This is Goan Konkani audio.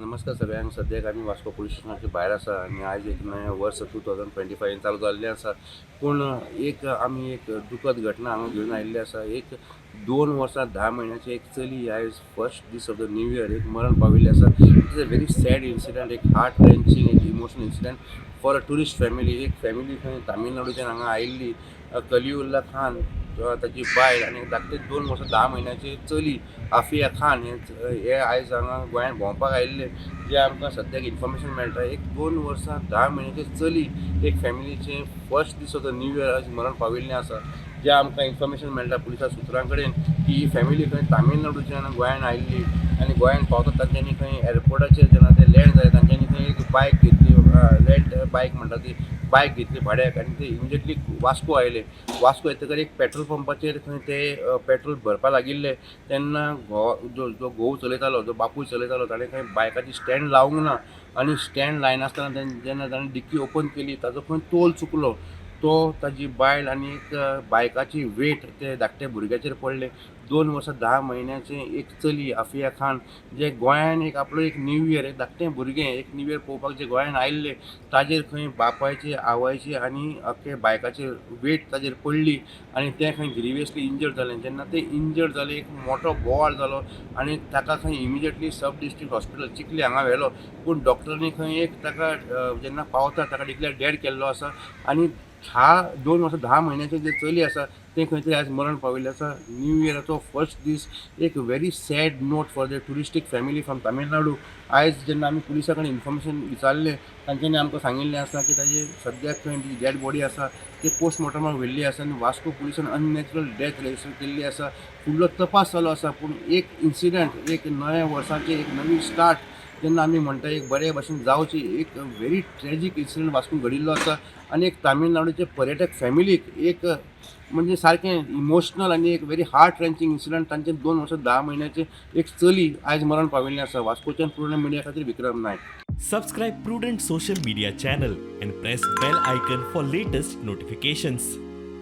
नमस्कार सगळ्यांक. सद्याक आमी वास्को पुलीस स्टेशनाच्या भायर आसा आनी आयज एक नवें वर्स 2025 चालू जाल्लें आसा. पूण एक आमी एक दुखद घटना हांगा घेवन आयिल्ली आसा. एक 2 वर्सां 10 म्हयन्याची एक चली आयज फर्स्ट दीस ऑफ the new year एक मरण पाविल्ली आसा. It is a very sad incident, एक हार्ट रेंचिंग, एक emotional incident for a tourist family. एक फॅमिली खंय तामिळनाडूच्यान हांगा आयिल्ली, कलिउल्ला खान, ताची बायल आनी धाकटे 2 वर्सां 10 म्हयन्याची चली आफिया खान हे हे आयज हांगा गोंयांत भोंवपाक आयिल्ले. जे आमकां सद्याक इन्फॉर्मेशन मेळटा, एक 2 वर्सां 10 म्हयन्याची चली एक फॅमिलीचे फर्स्ट दीस ऑफ the new year आयज मरण पाविल्लें आसा. जे आमकां इन्फॉर्मेशन मेळटा पुलिसा सुत्रां कडेन की ही फॅमिली खंय तामिळनाडूच्यान गोंयांत आयिल्ली आनी गोंयांत पावता तांच्यांनी खंय एअरपोर्टाचेर जेन्ना ते लँड जाले, तांच्यांनी खंय एक बायक घेतली, रेंट बायक म्हणटा ती बायक घेतली भाड्याक आनी ते इमिजिएटली वास्को आयले. वास्को येतकर एक पेट्रोल पंपाचेर खंय ते पेट्रोल भरपाक लागिल्ले तेन्ना घोव, जो जो घोव चलयतालो, जो बापूय चलयतालो, ताणें खंय बायकाची स्टँड लावंक ना आनी स्टँड लायनासतना जेन्ना ताणें डिक्की ओपन केली, ताजो खंय तोल चुकलो. तो ताजी बायल आनी एक बायकाची वेट ते धाकट्या भुरग्याचेर पडले. 2 वर्सां 10 म्हयन्याचें एक चली आफिया खान, जे गोंयान एक आपलो एक न्यू इयर, एक धाकटें भुरगें एक न्यू इयर पळोवपाक जे गोंयान आयिल्ले, ताजेर खंय बापायची, आवयची आनी अख्खे बायकाची वेट ताजेर पडली आनी तें खंय ग्रिवियसली इंजर्ड जालें. जेन्ना तें इंजर्ड जालें, एक मोठो बोवाळ जालो आनी ताका खंय इमिजिएटली सब डिस्ट्रिक्ट हॉस्पिटल चिखली हांगा व्हेलो. पूण डॉक्टरांनी खंय एक ताका जेन्ना पावता ताका डिक्लेर डेड केल्लो आसा आनी ह्या 2 वर्सां 10 म्हयन्याचें जें चली आसा तें खंय तरी आयज मरण पाविल्लें आसा. न्यू इयराचो फर्स्ट दीस एक very sad note for the touristic family from Tamil Nadu. आयज जेन्ना आमी पुलिसा कडेन इन्फॉर्मेशन विचारलें, तांच्यांनी आमकां सांगिल्लें आसा की ताजी सद्याक खंय जी डेड बॉडी आसा ती पोस्टमॉर्टमाक व्हेल्ली आसा आनी वास्को पुलिसान अननॅचरल डेथ रजिस्टर केल्ली आसा. फुडलो तपास चालू आसा. पूण एक इन्सिडंट, एक नव्या वर्साचें एक नवी स्टार्ट जेन्ना आमी म्हणटा एक बरे भशेन जावची, एक व्हेरी ट्रेजीक इन्सिडंट वास्कोन घडिल्लो आसा आनी एक तामिळनाडूचे पर्यटक फॅमिलीक एक म्हणजे सारकें इमोशनल आनी एक व्हेरी हार्ट रेंचिंग इन्सिडंट. तांचे 2 वर्सां 10 म्हयन्याचे एक चली आयज मरण पाविल्लें आसा. वास्कोच्यान प्रुडंट मिडिया खातीर विक्रम Naik. Subscribe Prudent Social Media channel and press bell icon for latest notifications.